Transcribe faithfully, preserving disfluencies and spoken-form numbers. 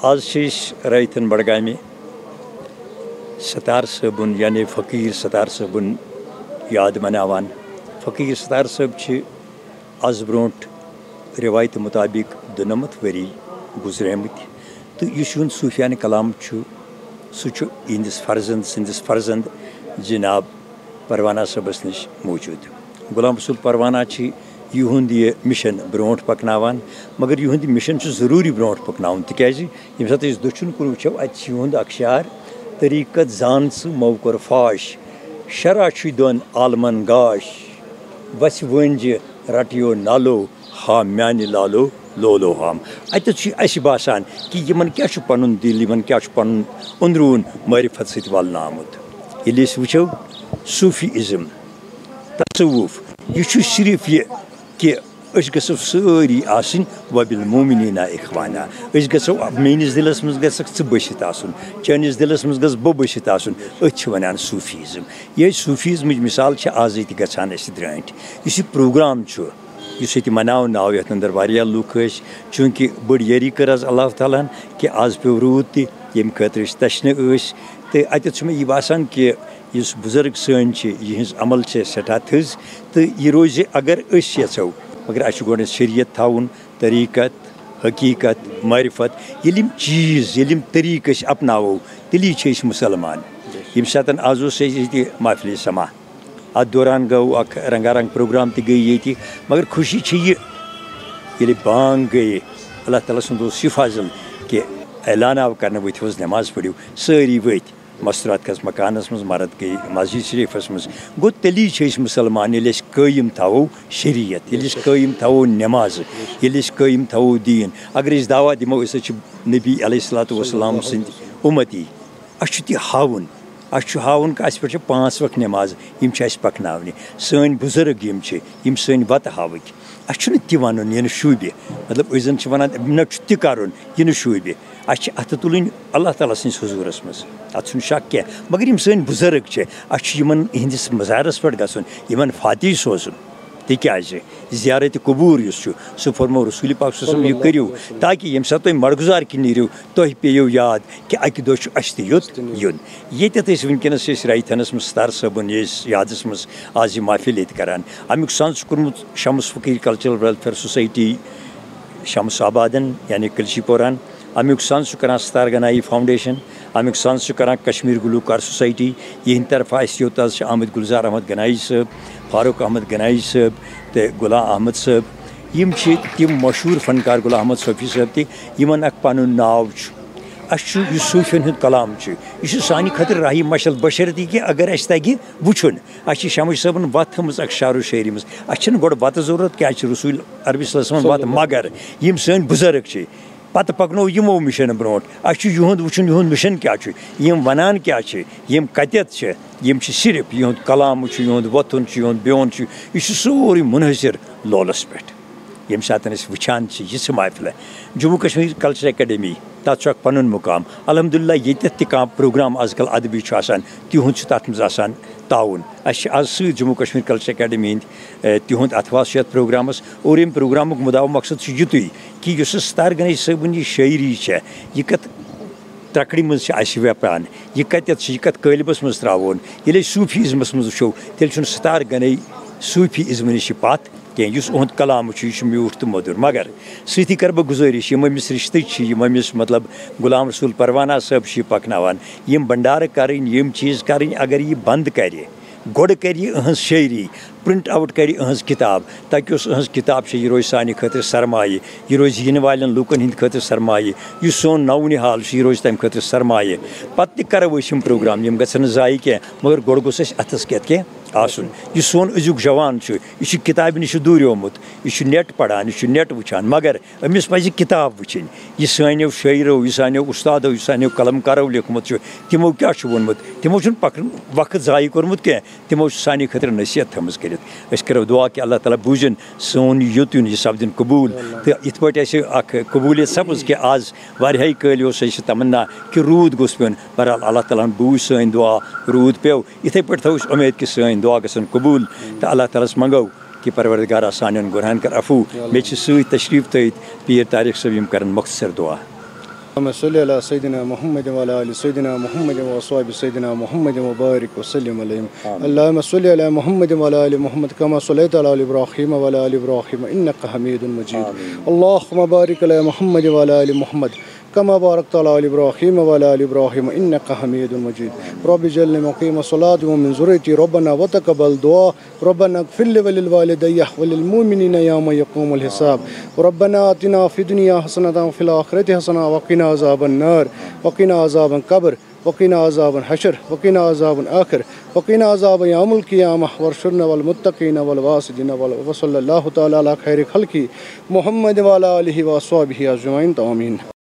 آز چھِ أسۍ رٲیتھن بڈگامہِ ستار صٲبُن، یعنی فقیٖر ستار صٲبُن یاد مناوان۔ فقیٖر ستار صٲب چھِ از برونٛٹھ رِوایتہِ مُطابِق دُنَمَتھ ؤری گُزریمٕتۍ، تہٕ یُس یِہُنٛد صوٗفیانہٕ کلام چھُ، سُہ چھُ یِہنٛدِس فرزند سٕنٛدِس فرزند جناب پروانہ صٲبَس نِش موٗجوٗد۔ غلام رسول پروانہ چھِ یِہُنٛد یہِ مِشن برونٛٹھ پکناوان، مگر یِہُنٛد یہِ مِشن چھُ ضروٗری برونٛٹھ پکناوُن، تِکیازِ ییٚمہِ ساتہٕ أسۍ دٔچھُن کُن وٕچھو، اَتہِ چھِ یِہُنٛد اکھ شعر، طریٖقت زان ژٕ مو کوٚر فاش، شرع چھُے دۄن عالمن گاش، وَژھِ وٲنجہِ رٹیو نالو ہا میانہِ لالو لولو ہام۔ اَتٮ۪تھ چھُ اَسہِ باسان کہِ یِمن کیٛاہ چھُ پنُن دِل، یِمن کیٛاہ چھُ پنُن أنٛدروٗن معرفت سۭتۍ ولنہٕ آمُت۔ ییٚلہِ أسۍ وٕچھو صوٗفی ازم، تصوف، یہِ چھُ صرف یہِ کہِ أسۍ گژھو سٲری آسٕنۍ وبالمؤمنین اخوانا۔ أسۍ گژھو، میٲنِس دِلس منٛز گژھکھ ژٕ بٔسِتھ آسُن، چٲنِس دِلس منٛز گژھ بہٕ بٔسِتھ آسُن۔ أتھۍ چھِ ونان صوٗفی ازم۔ یِہے صوٗفی ازمٕچ مثال چھِ آزٕے تہِ گژھان اَسہِ درٛٲنٛٹھۍ۔ یُس یہِ پروگرام چھُ، یُس ییٚتہِ مناونہٕ آو، یَتھ اندر واریاہ لُکھ ٲسۍ، چوٗنٛکہِ بٔڑ یٲری کٔر از اللہ تعالیٰ ہن کہِ از پیوٚو روٗد تہِ، ییٚمہِ خٲطرٕ أسۍ تشنہٕ ٲسۍ۔ تہٕ اَتٮ۪تھ چھُ مےٚ یہِ باسان کہِ یُس بُزرگ سٲنۍ چھِ، یِہٕنٛز عمل چھِ سٮ۪ٹھاہ تھٔز، تہٕ یہِ روزِ، اگر أسۍ یَژھو، مگر اَسہِ چھُ گۄڈٕنٮ۪تھ شریعت تھاوُن، طریٖقت، حقیٖقت، معرفت۔ ییٚلہِ یِم چیٖز، ییٚلہِ یِم طریٖقہٕ أسۍ اپناوو، تیٚلی چھِ أسۍ مُسلمان۔ ییٚمہِ ساتَن آز اوس اَسہِ ییٚتہِ محفلِ سما، اَتھ دوران گوٚو اَکھ رنگا رنگ پروگرام تہِ گٔے ییٚتہِ، مگر خوشی چھِ یہِ، ییٚلہِ بانگ گٔیہِ، اللہ تعالیٰ سُنٛد اوس یہِ فضل کہِ اعلان آو کرنہٕ، ؤتھِو حظ نٮ۪ماز پٔرِو، سٲری ؤتھۍ۔ مستورات کھٔژ مکانس منٛز، مرد گٔے مسجد شریفس منٛز۔ گوٚو، تیٚلی چھِ أسۍ مُسلمان، ییٚلہِ أسۍ قٲیِم تھاوو شریعت، ییٚلہِ أسۍ قٲیِم تھاوو نٮ۪مازٕ، ییٚلہِ أسۍ قٲیِم تھاوو دیٖن۔ اگر أسۍ دعویٰ دِمو أسۍ حظ چھِ نبی علیہ الصلوۃ والسلام سٕنٛدۍ اُمتی، اَسہِ چھُ تہِ ہاوُن، اَسہِ چھُ ہاوُن کہِ اَسہِ پٮ۪ٹھ چھِ پانٛژھ وقت نٮ۪ماز، یِم چھِ اَسہِ پَکناونہِ۔ سٲنۍ بُزرگ یِم چھِ، یِم سٲنۍ وَتہٕ ہاوٕکۍ۔ اَسہِ چھُنہٕ تہِ وَنُن، یہِ نہٕ شوٗبہِ۔ مطلب، أسۍ زَن چھِ وَنان، نہ چھُ تہِ کَرُن، یہِ نہٕ شوٗبہِ۔ اَسہِ چھِ اَتھٕ تُلٕنۍ اللہ تعالیٰ سٕنٛدِس حضوٗرَس منٛز، اَتھ چھُنہٕ شک کینٛہہ۔ مگر یِم سٲنۍ بُزرگ چھِ، اَسہِ چھُ یِمَن، یِہِنٛدِس مزارَس پٮ۪ٹھ گژھُن، یِمَن فاتح سوزُن۔ تِکیٛازِ زیارت قبور یُس چھُ، سُہ فرموو رسول پاک صلی اللہ علیہ وسلم، یہِ کٔرِو، تاکہِ ییٚمہِ ساتہٕ تُہۍ مَرگُزار کِنۍ نیٖرِو، تۄہہِ پیٚیو یاد کہِ اَکہِ دۄہ چھُ اَسہِ تہِ یوٚت یُن۔ ییٚتٮ۪تھ أسۍ وٕنکیٚنَس چھِ أسۍ رایتھنَس منٛز ستار صٲبُن، یہِ أسۍ یادَس منٛز آز یہِ محفل ییٚتہِ کران۔ اَمیُک سَنٛز چھُ کوٚرمُت شمس فقیٖر کلچرل ویلفیئر سوسائٹی شمس آبادَن، یعنی کلشی پوران۔ اَمیُک سَنٛز چھُ کران ستار گنایی فاؤنڈیشن۔ اَمیُک سَنٛز چھُ کران کشمیر گلوکار سوسائٹی۔ یِہنٛدِ طرفہٕ اَسہِ یوٚت آز چھِ آمٕتۍ گلزار احمد گنایی صٲب، فاروق احمد گنایی صٲب تہٕ غلام احمد صٲب۔ یِم چھِ تِم مشہوٗر فنکار، غلام احمد صوفی صٲب تہِ، یِمن اکھ پنُن ناو چھُ۔ اَسہِ چھُ یُس صوٗفیَن ہُنٛد کلام چھُ، یہِ چھُ سانہِ خٲطرٕ راہی مشعل، بشرط یہِ کہِ اگر اَسہِ تَگہِ وٕچھُن۔ اَسہِ چھِ شمس صٲبن وَتھ تھٲومٕژ اکھ شعر و شٲعری منٛز۔ اَسہِ چھَنہٕ گۄڈٕ وَتہٕ ضروٗرت کینٛہہ، اَسہِ چھِ رسول عربی صلی اللہ علیہ وسلم وَتھ، مگر یِم سٲنۍ بُزرگ چھِ، پتہٕ پَکنو یِمو مِشَنہٕ برونٛٹھ۔ اَسہِ چھُ یِہُنٛد وٕچھُن، یِہُنٛد مِشَن کیٛاہ چھُ، یِم وَنان کیٛاہ چھِ، یِم کَتٮ۪تھ چھِ۔ یِم چھِ صرف، یِہُنٛد کلام چھُ، یِہُنٛد وۄتھُن چھُ، یِہُنٛد بِہُن چھُ، یہِ چھُ سورُے منحصر لولَس پٮ۪ٹھ۔ ییٚمہِ ساتہٕ أسۍ وٕچھان چھِ یِژھٕ محفلہٕ، جموں کشمیر کلچر اکیڈمی، تَتھ چھُ اَکھ پَنُن مُقام۔ الحمدللہ، ییٚتٮ۪تھ تہِ کانٛہہ پروگرام آز کل ادبی چھُ آسان، تِہُنٛد چھُ تَتھ منٛز آسان تعاوُن۔ اَسہِ چھِ آز سۭتۍ جموں کشمیر کلچر اکیڈمی ہٕنٛدۍ، اے، تِہُنٛد اتھواس چھُ یَتھ پروگرامس۔ اور ییٚمہِ پروگرامُک مُدعا مقصد چھُ یِتُے کہِ یُس یہِ ستار گنایی صٲبٕنۍ یہِ شٲعری چھےٚ، یہِ کتھ ترکڑِ منٛز چھِ اَسہِ ویپران، یہِ کتٮ۪تھ چھِ، یہِ کتھ قٲلبس منٛز ترٛاوون۔ ییٚلہِ أسۍ صوٗفی ازمس منٛز وٕچھو، تیٚلہِ چھُنہٕ ستار گنایی صوٗفی ازمہٕ نِش یہِ پتھ کینٛہہ۔ یُس اُہُنٛد کلام چھُ، یہِ چھُ میوٗٹھ تہٕ مٔدُر۔ مگر سۭتی کرٕ بہٕ گُزٲرِش، یِم أمِس رِشتٕکۍ چھِ، یِم أمِس، مطلب، غلام رسول پروانہ صٲب چھِ یہِ پکناوان، یِم بنڈارٕ کرٕنۍ، یِم چیٖز کرٕنۍ، اگر یہِ بند کرِ، گۄڈٕ کرِ یہِ أہنٛز شٲعری، پرنٹ آوُٹ کرِ أہنٛز کِتاب، تاکہِ یُس أہنٛز کِتاب چھِ، یہِ روزِ سانہِ خٲطرٕ سرمایہِ، یہِ روزِ یِنہٕ والٮ۪ن لوٗکن ہٕنٛدِ خٲطرٕ سرمایہِ، یُس سون نوٚو نِہال چھُ، یہِ روزِ تَمہِ خٲطرٕ سرمایہِ۔ پتہٕ تہِ کرو أسۍ یِم پروگرام، یِم گژھن نہٕ ضایع کینٛہہ، مگر گۄڈٕ گوٚژھ اَسہِ اَتھس کٮ۪تھ کینٛہہ آسُن۔ یُس سون أزیُک جوان چھُ، یہِ چھُ کِتابہِ نِش دوٗریومُت، یہِ چھُ نیٹ پران، یہِ چھُ نیٹ وٕچھان، مگر أمِس پَزِ کِتاب وٕچھِنۍ۔ یہِ سانیو شٲعرو، یہِ سانیو اُستادو، یہِ سانیو قلم کارو لیوٚکھمُت چھُ، تِمو کیٛاہ چھُ ووٚنمُت؟ تِمو چھُنہٕ پَک-، وقت ضایع کوٚرمُت کینٛہہ، تِمو چھُ سانہِ خٲطرٕ نصیحت تھٲومٕژ کٔرِتھ۔ أسۍ کَرو دُعا کہِ اللہ تعالیٰ بوٗزِن سون یوٚت یُن، یہِ سپدِن قبوٗل۔ تہٕ یِتھ پٲٹھۍ اَسہِ اَکھ قبوٗلیت سپٕز کہِ آز واریاہے کٲلۍ اوس اَسہِ تمنا کہِ روٗد گوٚژھ پیوٚن۔ بہرحال، اللہ تعالیٰ ہَن بوٗز سٲنۍ دُعا، روٗد پیوٚو۔ یِتھَے پٲٹھۍ تھٲو أسۍ اُمید کہِ سٲنۍ دُعا گژھن قبوٗل۔ تہٕ اللہ تعالیٰ ہَس منٛگو کہِ پروردگارا سانٮ۪ن گۄنہَن کر عفو۔ مےٚ چھِ سۭتۍ تشریٖف تھٲوِتھ پیٖر طارق صٲب، یِم کَرَن مۄختصر دُعا۔ اللهم صل على سيدنا محمد وعلى آل سيدنا محمد وأصحاب سيدنا محمد وبارك وسلم عليهم. آمين. اللهم صل على محمد وعلى آل محمد كما صليت على آل إبراهيم وعلى آل إبراهيم إنك حميد مجيد. آمين. اللهم بارك على محمد وعلى آل محمد كما باركت على آل إبراهيم وعلى آل إبراهيم إنك حميد مجيد. رب اجعلني مقيم الصلاة ومن ذريتي ربنا وتقبل دعاء. ربنا اغفر لي ولوالدي وللمؤمنين يوم يقوم الحساب. ربنا آتنا في الدنيا حسنة وفي الآخرة حسنة وقنا عذاب النار وقنا عذاب القبر وقنا عذاب الحشر وقنا عذاب الآخر وقنا عذاب يوم القيامة وارشدنا والمتقين والواصلين وال-، وصلى الله تعالى على خير خلقه محمد وعلى آله وأصحابه أجمعين. آمين.